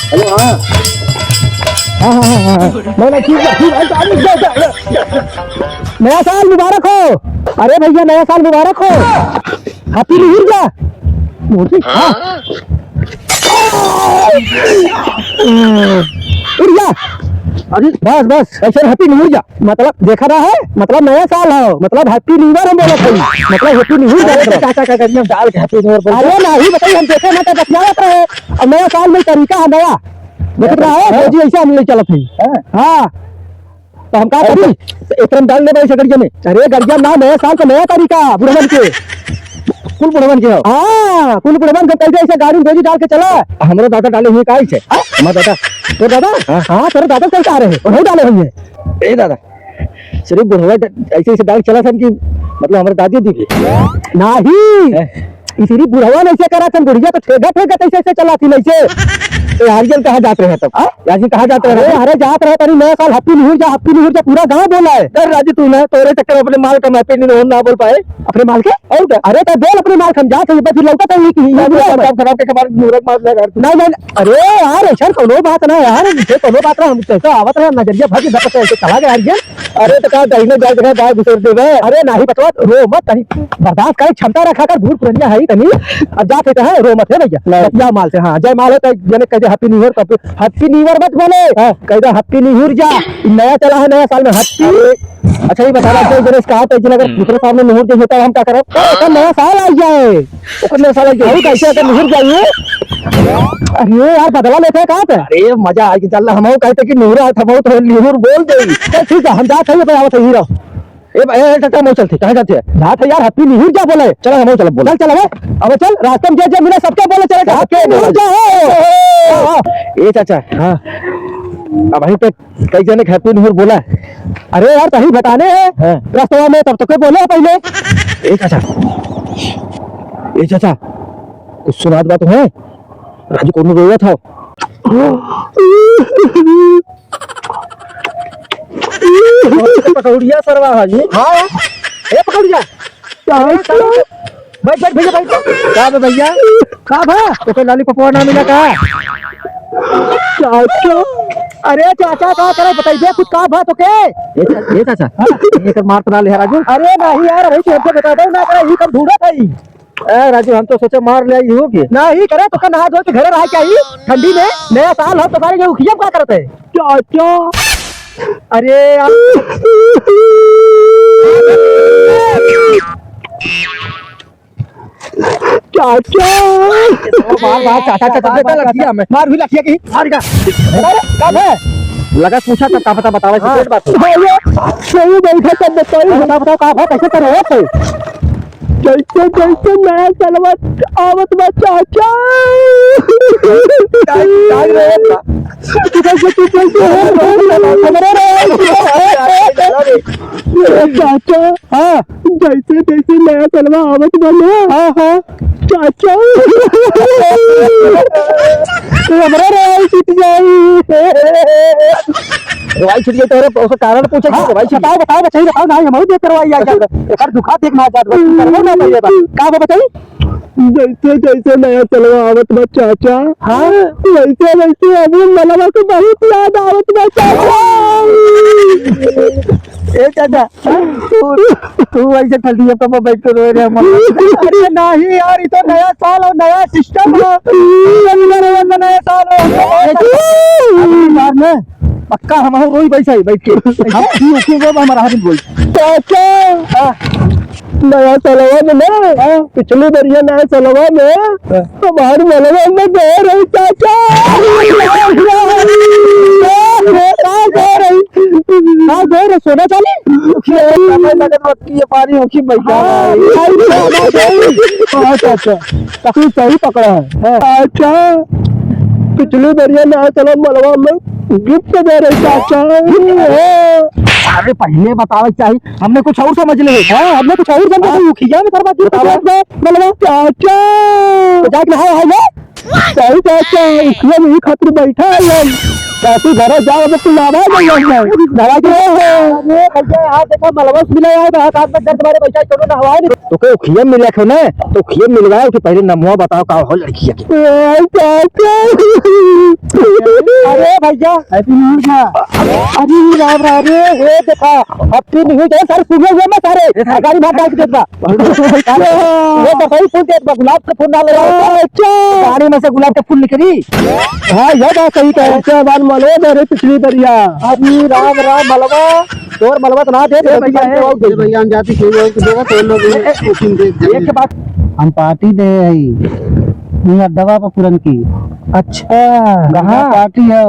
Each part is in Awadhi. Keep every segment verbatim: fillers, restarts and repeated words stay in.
हेलो, हाँ। हाँ, हाँ, हाँ, हाँ। नहीं, नहीं, ठीक है, ठीक है। अरे, जा, जा, जा, जा। नया साल मुबारक हो। अरे भैया, नया साल मुबारक हो। Happy New Year जा। मोदी, हाँ। उड़ जा। अरे, बस, बस, ऐसे Happy New Year जा। मतलब, देखा ना है? मतलब, नया साल हो, मतलब, Happy New Year हम बोलत हई। मतलब, Happy New Year अरे, बोलत हई। चाचा का करिए, हम डाल के Happy New Year बोलत हई। अरे, नहीं बताइए, हम देखे ना तो बतियावत रहे। अब नया साल में तरीका है नया। देखत रहा है, हाँ। भौजी ऐसे हम ले चलत हई। हाँ। हाँ। तो हम का अरे, करी? तो एकरा में डाल ले भाई, से गड़िया में। अरे, गड़िया ना, नया साल का नया तरीका, बुढ़वन के। कुल बुढ़वन के हो? हाँ, कुल बुढ़वन के कैसे ऐसे गाड़ी में भौजी डाल के चला। हमरो दादा डाले हुए का ऐसे? हाँ? हमार दादा। तोर दादा? हाँ। हाँ, तोर दादा कैसे आ रहे हैं? और नहीं डाले हुए हैं। ए दादा, सिर्फ बुढ़वा ड-, ऐसे, ऐसे डाल चला था कि मतलब हमारे दादी दी भी। नहीं। हैं? ई सिर्फ बुढ़वा नहीं से करा था, बुढ़िया तो ठेगा, ठेगा कैसे, ऐसे चला थी नहीं से। ए, यार, ये कहाँ जात रहे तब? हाँ? यार, ये कहाँ जात रहे अरे, तब? अरे, जात रहे, तनी नया साल, Happy New Year जा, Happy New Year जा, पूरा गाँव बोला है। कर राजू, तू ना, तोरे चक्कर में अपने माल का मैं Happy New Year ना बोल पाए। अपने माल के? और क्या? अरे, तो बोल अपने माल के, हम जात हैं, फिर लौटा तो ये कि ये अरे, बोला काम मैं। खराब के हमारे मुहूर्त मार लगा। नहीं, नहीं, अरे यार, ऐसा कोनो बात ना यार, ये कोनो बात ना, हम कैसे आवत रहे, नजरिया भर के दपक के ऐसे चला गया यार ये। अरे तो का दहिने जाए जगह बाय घुसेर देबे। अरे नाही बचवा, रो मत, तनी बर्दाश्त करे, क्षमता रखा कर, बूढ़ पुरनिया है तनी। अब जात है तो है, रो मत है भैया। नहीं। बतिया माल से, हाँ, जय माल हो तो जने कह दे Happy New Year, तो Happy New Year मत बोले, हाँ। कह दे Happy New Year जा, नया चला है नया साल में Happy। अच्छा, ये बता रहा था, जरा इसका हाथ है, जिन अगर दूसरे सामने निहुर जाइए, तब हम क्या करब? हाँ। तब नया साल आ जाए। ओकर नया साल आ जाए। अरे, कैसे अगर निहुर जाइए? अरे यार, बदला लेते हैं, कहाँ पे? अरे, मजा आ गया, चल, हम कहते कि निहुरा था, बहुत निहुर बोल दे। चल, ठीक है, हम जाते हैं, भाई, आवत है, हीरो। ए भाई, ए, चाचा, हम चलते, कहाँ जाते हैं? जाते यार, Happy New Year क्या बोले? चलो, हम चलब, बोले। चल, चल, अब, अब चल, रास्ते में जे, जे मिला, सबके बोले, चले, Happy New Year क्या हो? हाँ, हाँ। ए चाचा, हाँ। अब वहीं पे कई जने के Happy New Year बोला। अरे यार, तही बताने हैं। हाँ। रस्तवा में तब तो कोई बोले पहले। ए चाचा, ए चाचा, कुछ सुनात बात है? राजू कौन रोया था? पकौड़िया सरवा है जी। हाँ। ए पकौड़िया। बैठ, बैठ भैया, बैठ। का बे भैया? का बा? तोके लॉलीपॉपवा ना मिला का? चाचा। अरे चाचा, का करे, बताइए कुछ, का बा तोके? ए चा-, ए चाचा, हाँ? ये कर मार तो ना ले राजू। अरे नहीं यार, भाई, तुमको बता दो ना, करे, ये कब ढूंढा था ये? ए राजू, हम तो सोचे मार ले आई हो के। नहीं करे, तोके नहा धो के घरे रहा चाहिए, ठंडी में, नया साल हो, तुम्हारे ये उखिया का करते? चाचा। अरे यार। चाचा। बार, बार, चाचा, चाचा, बेटा लठिया में। मार भी लठिया की, मार का। अरे, का है? लगा पूछा तब का पता बतावे से हाँ। पेट बात हो। भैया, सही बैठा तब बताई। बताओ, बताओ, का है? कैसे कर रहे थे? जैसे, जैसे नया सलवा आवत बा चाचा। टाइम, टाइम रहे बा। जैसे, जैसे, जैसे हमरे रहे। चाचा। हाँ। जैसे, जैसे नया सलवा आवत बा ना। हाँ, हाँ। चाचा। तो हमरे रहे छूट जाई। रवाई छूट गई तो रे, उसका कारण पूछे कि हाँ, रवाई छूट बताओ, बताओ, बचाई, बताओ ना, हम देख करवाई आ क्या? एक बार दुखा देख ना जात, बस करवा ना पहले बार। का बा बताई? जैसे, जैसे नया सलवा आवत बा चाचा, हाँ? वैसे, वैसे अभी मनवा के बहुत याद आवत बा चाचा। ए चाचा, तू, तू ऐसे ठंडिया पे बैठ के रोए रे हम। अरे नहीं यार, ये तो नया साल और नया सिस्टम है। नया साल हो, नया साल। अगली बार में पक्का हम रोई बैठा ही बैठ के। हम की उठेंगे वो हमारा हाथ बोल। चाचा, हाँ। नया सलवा में ना, हाँ। पिछले बढ़िया नया सलवा में हाँ। हमारे मलवा में गए रही चाचा। का गए रही? का गए रहे? सोना चांदी? ये पानी होखी बैठा हाँ, है। भाई, भाई, भाई। हाँ, चाचा, तू सही पकड़ा है। हाँ। चाचा, पिछले बढ़िया नया सलवा मलवा में गिफ्ट दे रहे चाचा। अरे पहले बतावे चाहिए, हमने कुछ और समझ ले। हाँ, हमने कुछ और समझा। हाँ। तू खिया में करवा गिफ्ट बताओ। दे दे, मलवा। चाचा। तो जाके नहाए है ना? सही चाचा, इसलिए यही खातिर बैठा है हम। चाची घर जाओ, अब तू नहा जाओ, नहा जाओ। अरे भैया, यहाँ देखो, मलबस मिला है, हाथ में दर्द मारे बैठा है, चलो नहवाए नहीं। तो कोई खिया मिला क्यों ना? तो खिया मिलवाए, उठे पहले नमवा बताओ, का हो लड़की के? ए, चाचा। अरे भैया, Happy New Year। अरे राम राम रे, ये देखा, Happy New Year, सारे सुबह हुए मैं सारे, गाड़ी भाग डाल के देख बा। ये तो सही फूल देख बा, गुलाब के फूल ना लगा। अच्छा। गाड़ी में से गुलाब के फूल निकली। हाँ, ये बात सही कहे। अच्छा, बात मलो दे रे पिछली दरिया। अरे राम राम मलवा, तोर मलवा तो ना दे, ए भैया, ए भैया, हम जाती खेल के देगा, तो लोग ए, ए, कोचिंग दे, एक बात, हम पार्टी दे हई, ये अड्डवा पर पुरन की। अच्छा, कहाँ? पार्टी है।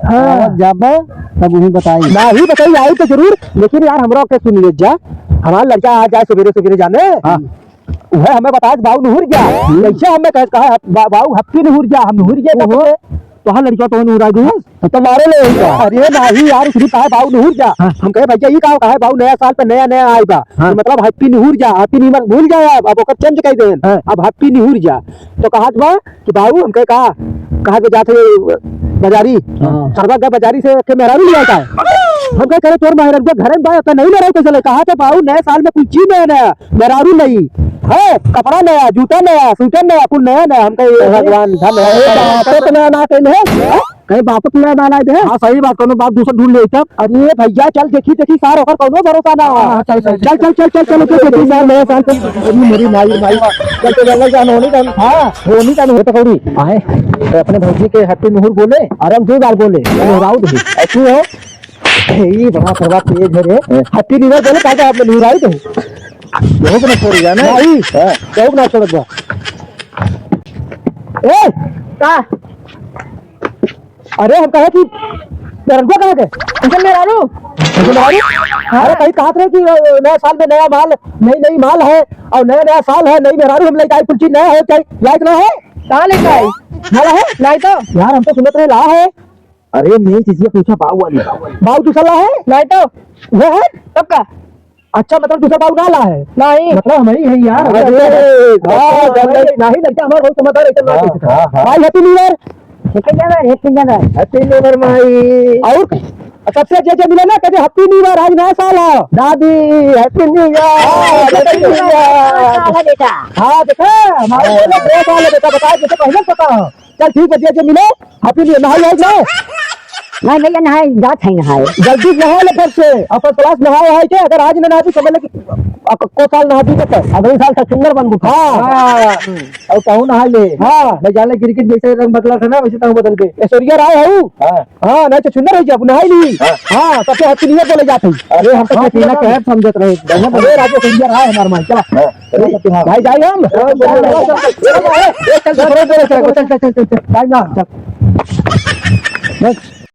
हाँ। आवत जाबा, तब वही बताई। नाही बताई, आई तो जरूर, लेकिन यार, हमरा के सुन ले जा, हमार लड़का आ जाए सवेरे सवेरे जाने। हाँ। वह हमें बताए, बाऊ नहुर जा। हम्म। कैसे हमें कहे, कहा, बा-, बाऊ हफ्ती नहुर जा, हम नहुर जा, ओहो। तो हाँ, लड़का तो नहुरा गई। तो, तो मारे ले ही जा। अरे नाही यार, सिर्फ कहा, बाऊ नहुर जा। हाँ। हम कहे, भैया, ये का कहा है, बाऊ नया साल पे नया, नया आई बा। हाँ। तो मतलब, हफ्ती नहुर जा, हफ्ती निमन भूल जाए, अब, अब ओकर चेंज कर दे। हाँ। अब हफ्ती नहुर जा। तो कहा बा, कि बाऊ, हमके का, कहा के जात है बाजारी, हाँ। सरवा का बाजारी से के मेहरारू लिया का। हमके करे तोर मेहरारू के घरे में बा, तो नहीं मेहरारू कैसे ले? कहा तो बाऊ, नए साल में कुल चीज नया नया, मेहरारू नहीं है, कपड़ा नया, जूता नया, स्वेटर नया, कुल नया नया। हमके ये अरे, भगवान, धन है। अरे, बाप तो नया ना कहीं है। कहीं बाप तो नया ना लाए दे। हाँ, सही बात, कोनो बाप दूसरा ढूंढ ले तब। अरे भैया, चल देखी, देखी सार, ओकर कौनो भरोसा ना हो। हाँ, चल, चल, चल, चल, चल, चल, ओके, देखी सार, नया साल पे। अरे मेरी माई, माई, चल, चल, चल, जान होनी जान। हाँ, होनी जान हो तो कौड़ी। आए, तो अपने भौजी के हट्टी मुहुर बोले, अरे हम दो बार बोले, मुहुराऊ दे। ऐसी हो? ये बड़ा सर्वा तेज है रे। हट्टी निवर बोले, काहे आपने मुहुराई दे? बहुत ना छोड़ गया ना। नहीं, हाँ। बहुत ना छोड़ गया। ए, का? अरे, हम कहे कि मेहररुआ कहाँ के? उनके मेहरारू। उनके मेहरारू? हाँ। अरे, कहीं कहत रहे कि, अ, नया साल में नया माल, नई, नई माल है और नया, नया साल है, नई मेहरारू हम लेके आई, कुल चीज नया है, क्या लायक ना है? कहाँ लेके आई? माल है? लाई तो। यार, हम तो सुनत रहे ला है। अरे, मेरी चीजिया पूछा, बाऊ वाली। बाऊ दूसरा ला है? लाई तो। वो है? तब का? अच्छा, मतलब दूसरा बाऊ ना ला है? नहीं। मतलब हम ही है यार। अरे, अरे, हाँ, अरे, नहीं, नहीं, हमारा बहुत समझदार है, इतना हाँ, नहीं। हाँ, हाँ। भाई, Happy New Year। Happy New Year, Happy New Year। Happy New Year, माई। और सबसे जे, जे मिले ना, कहते, Happy New Year, आज नया साल है। दादी, Happy New Year, हाँ, Happy New Year। नया साल है, बेटा। हाँ, देखा, हमारे हाँ। बोले, नया साल है, बेटा, बताओ, तुझे पहले पता है। चल, ठीक है, जे, जे मिले, Happy New Year, नहाई, नहाई, नहाई। नहीं भैया, नहाए, जात है नहाए। जल्दी नहा ले फिर से। अपन क्लास नहाए है के, अगर आज न नहाबी, समझ ले कि अ, को साल नहाबी तो कर। अगले साल छछुंदर बनबू। हाँ। हाँ। और कहूँ नहा ले। हाँ। मैं जाने गिर के जैसे रंग बदला था ना, वैसे तहूँ बदल दे। ऐश्वर्या राय हऊ? हाँ। हाँ, नहीं तो छछुंदर हो जाबू, नहाई ली। हाँ। हाँ, सबसे Happy New Year बोले जात है। अरे, हम तो हाँ, पसीना हाँ। कहर समझत रहे। अरे, राजेश, ऐश्वर्या राय हमार माई, चला। हाँ। अरे, भाई, जाए हम। हाँ, चल, चल, चल, चल, चल, चल। भाई, ना, चल। बस।